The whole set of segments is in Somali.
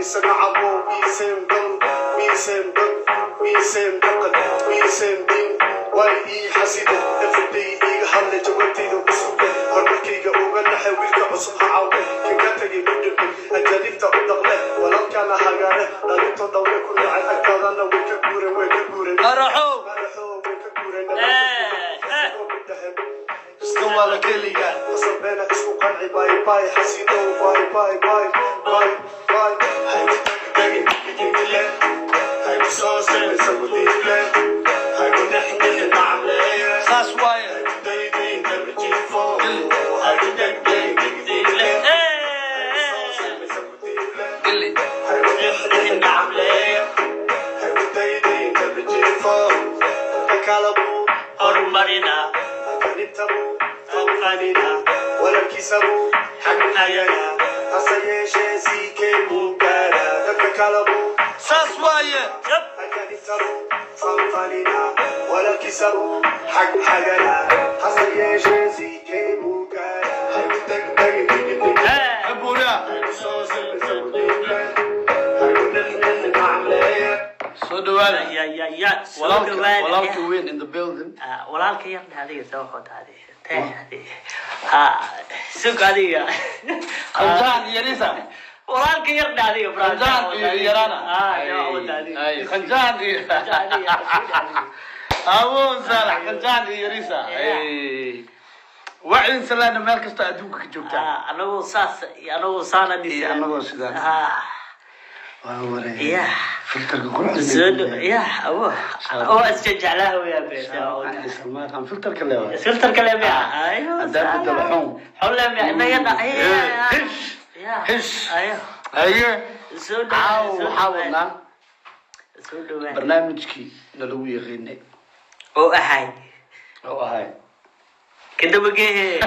Mise nacabo, mise dal, mise dad, mise dhaqan, mise diin. Way ii xasida, everyday iiga hadlay, jawaabtayda u suga, horumarkayga uga naxay. Wiilka cusub ha caawe, kan ka tagay ku dhintay, ajaanibta u dhaqle, walaalkana hagaare. Dhalintoo dhan way ku nacay, agtaadana way ka guureen, way ka guureen. Qaraxow. Qaraxow, way ka guureen. Iska waala keliga. Qasabeena isku qanci. Bye bye xasidow, bye bye, bye bye bye. Haygu degdegin digdigle, haygu soo sirmin sagudiigle, haygu dhexdhexin nacamleeye. Saas waaye. Haygu daydayn darbijiifo, haygu degdegin digdigle, soo sirmin sagudiigle. Geli. Haygu dhexdhexin nacamleeye, haygu daydayn darbijiifo, dadka kala buu horumarina, ajaanibta buu fanfanina, walaalkiisa buu xagxagana, hase yeeshee siikee buu gaaraa, dadka kale buu Saas waaye. Ajaanibta buu fanfanina, walaalkiisa buu xagxagana, hase yeeshee siikee buu gaaraa. Haygu degdegin digdig, Abuura. haygu soo sirmin sagudiigle, haygu dhexdhexin nacamleeye. Soo dhawaada. Ya ya ya, soo Walaalka, dhawaada. walaalka weyn in the building. Ah, walaalka yar dheh adiga, soo wada adiga tee adiga ha sug adiga. Khanjaan iyo Yarisa. Walaalka yar dheh adiga. Khanjaan iyo Yarana. Ah, soo wada adiga. Ay, Khanjaan iyo Awoon Saalax, Khanjaan iyo Yarisa. Ay. Waa idin salaana meel kasta adduunka ka joogtaan. Ah, anagoo saas iyo anagoo saana. Iyo anagoo sidaan. Ah. Waa wareey. Ya. Filterka quruxda. Soo dhow ya abo oo iska jeclaa weyaa be. Salmaan filterka leewaay. Filterka le miya? Ayo. Haddaan bedelo xun. Xun le miya inaga dha? Hish. Ya. Hish. Ayo. Haye. Soo dhawaada. Caaw Soo waxaa dhawaada. wadnaa Soo dhawaada. barnaamijkii nalagu yaqiinay oo ahay oo ahay kadabagehe.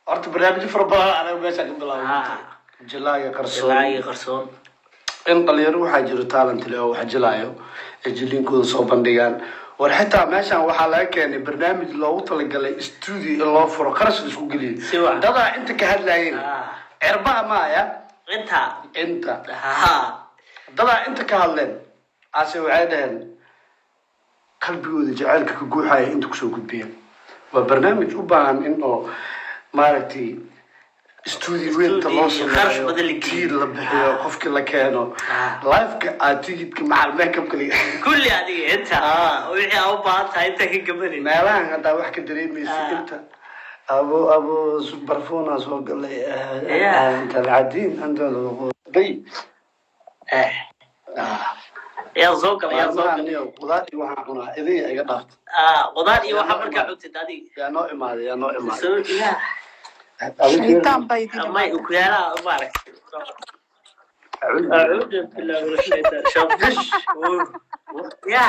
Horta barnaamijyo fara badan anaga meesha ka bilaabay. Jilaaga qarsoon. Jilaaga qarsoon. In dhalinyaro waxaa jiro talent leh oo wax jilaayo ay jiliinkooda soo bandhigaan. War xitaa meeshan waxaa laga keenay barnaamij loogu talagalay studio in loo furo, qarash la isku geliyay. Si wacan. Dadaa inta ka hadlaayeen. Cirbaha maaya. Inta. Inta. Ha. Dadaa inta ka hadleen ase waxay dhaheen qalbigooda jaceylka ka guuxaya inta kusoo gudbiyeen. Waa barnaamij u baahan in oo maaragtay studio weynta loo Studio, kharash sameeyo, badan la geliyo. Tiir la bixiyo, qofkii la keeno, liveka aad tigidka macal makeupka la Kulli adiga inta wixii aa u baahan tahay inta ka gabanay. Meelahan haddaa wax ka dareemaysa. Inta abo abo barfuuna soo galay. Anta alcadiin anta bay. Yaa soo galay, yaa soo Maalmahan galay. Niyo qudaar iyo waxaan cunaa idin iga dhaafta. Ah, qudaar iyo waxa markaa cuntid adiga. Yaa noo imaaday, yaa noo imaaday? Soo ya. Shaytaan baa idin May ukuyaalaha maaragtay. أعوذ بالله من الشيطان شبش يا.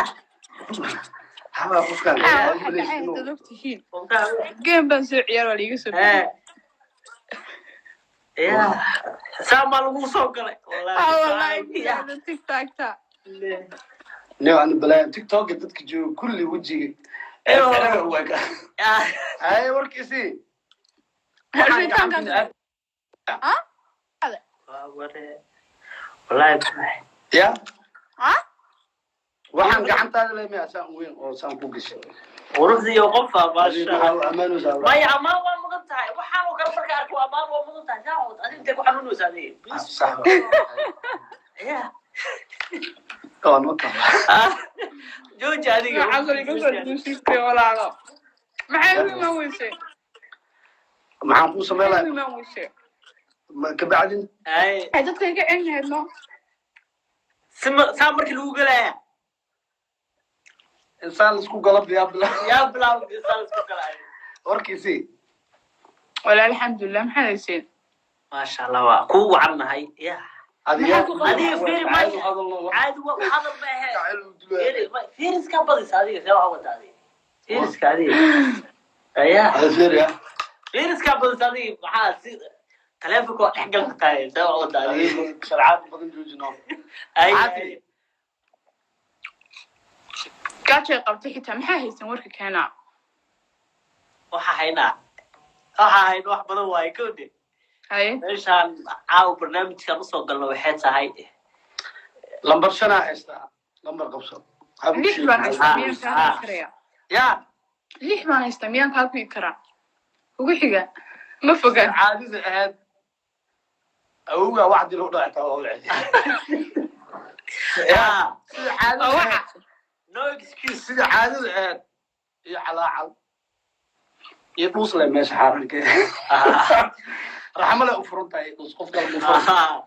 Habaa qofkaan. Maxaa waxa dhacay haddaad ogtihiin? Game baan soo ciyaar, waa liiga soo Eh. Ya saa maa lagu soo galay? Ah, wallahi TikTokta. Niyo ani balaa TikToka dadka jooga kulli wejiga Eyo. Ay, warkiisii. Shaytaankan ah. Wallahi. Ya. Ah. Waxaan gacantaada leemaya saan weyn oo saan ku gashay. Quruxdiiyo qofa, maasha. Maxaa u ammaanaysaa? Maya, ammaan waa mudan tahay. Waxaan oo kale marka arko ammaan waa mudan tahay. Saa adiga intay ku xanuunaysa adiga? Sax. Ya. Waa noo taala. Jooji adiga. Noocaas oo iga soo duusistay, walaalo. Maxay u imaan weysay? Maxaan kuu Maxay u sameynaya imaan weysay? Kabacdin? Ay. Waxay dadka iga celin lahayd, no. Saa markii lagu galaya. Insaan laisku galab yaa bila. Yaa bilaab insaan isku galaya. Warkiisii. Wala, alxamdulilah. Maxaad hayseen? Maasha Allah, waa kuu wacannahay ya. Adiga. Maxaa ku qaban? Adiga fiiri caadi maya. hadalno wax. Caadi wa hadal ma ahe. Jacayl uu dilaa. Fiiri fiiriskaa badisa adiga. See waxaa wada adiga fiiriska adiga ya. Hada fiiri ah. Fiiriskaa badisa adiga. Maxaa si taleefonka waa dhex gal kartaa? See waxaa wada adiga. Adiga sharcaad badan joojino. Ay. Maxaa tiri? Gaajay qabtay xitaa. Maxaa hayseen? Warka keenaa. Waxaa haynaa, waxaa hayn wax badan waaye kowde. Haye. Meeshaan caawa barnaamijkan usoo galno waxay tahay Lambar shanaa haystaa, lambar qabso. Lix baan haystaa, miyaan kaa heli karaya? Ya. Lix baan haystaa, miyaan kaa kuyi karaa? Ugu xiga ma fogaan. Caadida ahayd awowgaa wacdi lagu dhactaa waa wacdi. Ah, sida caadada oo ahayd waxa no excuse. Sida caadada ahayd iyo calaacal iyo dhuusle meesha xaaranka raxmo le u furan tahay, dhuus qof kale u furan.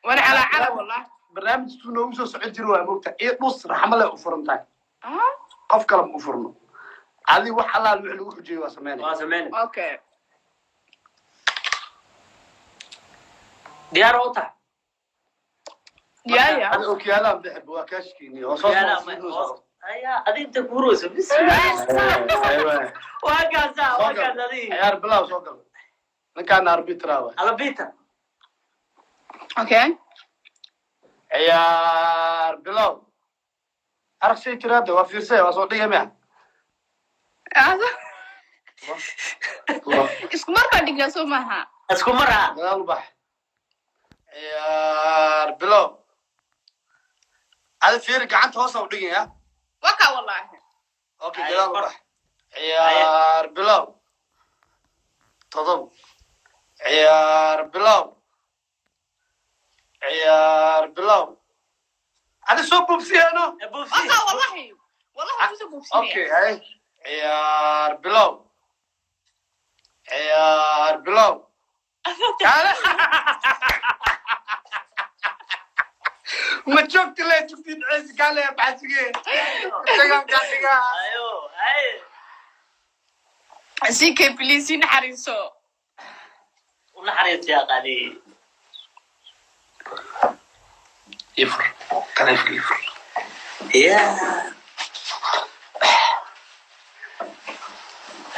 Wana calaa cala wallah. Barnaamijku noogu soo socon jiri waa mogta, iyo dhus raxmo le u furan tahay. Ah. Qof kale ma u furno, adi wax allaal wix lagu xujeeyo waa sameynaya. Waa sameyna. Okay. Diyaar oo tahay? Ya. Adi okiyaalaan bixib waa kaashkiini hoos hoos. Aya, adi inta kuurayso bismillah. Waa kaasa, waa kaas adi. Ciyaar bilaw, soo gal, ninkaana arbitra waay. Alabita. Okay. Ciyaar bilaw, arag shay tiraada waa fiirsay, waa soo dhigay miya? Isku mar baan dhignaa, soo maaha? Isku mar ah. Gadaal u bax, ciyaar bilow. Adi fiiri, gacanta hoosa u dhigaya. Waka wallahi. Okay. Ay, Gadaal u kor. bax, ciyaar bilow. Todob, ciyaar bilow, ciyaar bilow. Adi soo bubsiyeeno. Waka wallahi, wallahi kusoo buufsinaya. Okay, hay, ciyaar bilow, ciyaar bilow. Kaale. Ma joogti le jugti dhaceysi, kaale baxsigee tagaan kaa dhigaa. Ayo ay. CK, please, i naxariiso. U naxariistiyaa qali. Ifur taleefka, ifur. Ya,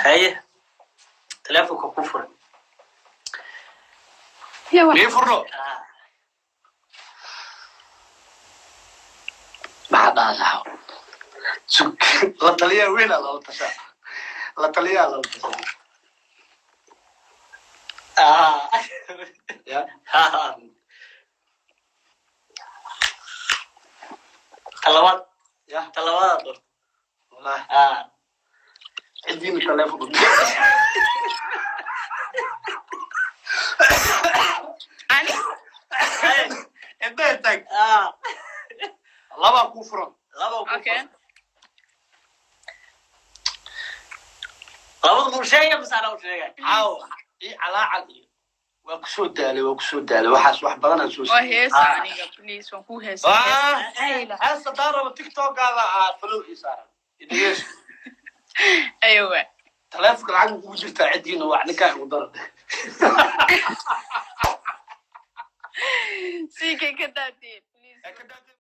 haye, telefonka ku furan. Ya wax. Mii furno? Ah. Maxaa dhahdaa? Sug, la taliyaa weynaa lala tashaa, la taliyaa lala tashaa. Ah. Ya. Ah. Talabaad. Ya. Talabaad doorta. Wallahi. Ah. Cidiina taleefon u Ani Haye. intee tag. Ah. Labaa kuu furan. Laba ku Okay. furan. Labada muu sheegaya mise anaa u sheegay? Caaw ii calaacal iyo waa kusoo daalay, waa kusoo daalay, waxaas wax badan aan soo Waa siiyey. heesa. Ah. Aniga please, waan ku heesa. Ah, Ayla. heesta haddaan rabo TikTokaada aa follow ii saaran. Idhegeyso. Aywa. Taleefonka lacag kugu jirtaa, cidiina waa ninkaa igu daran. CK, ka daadii.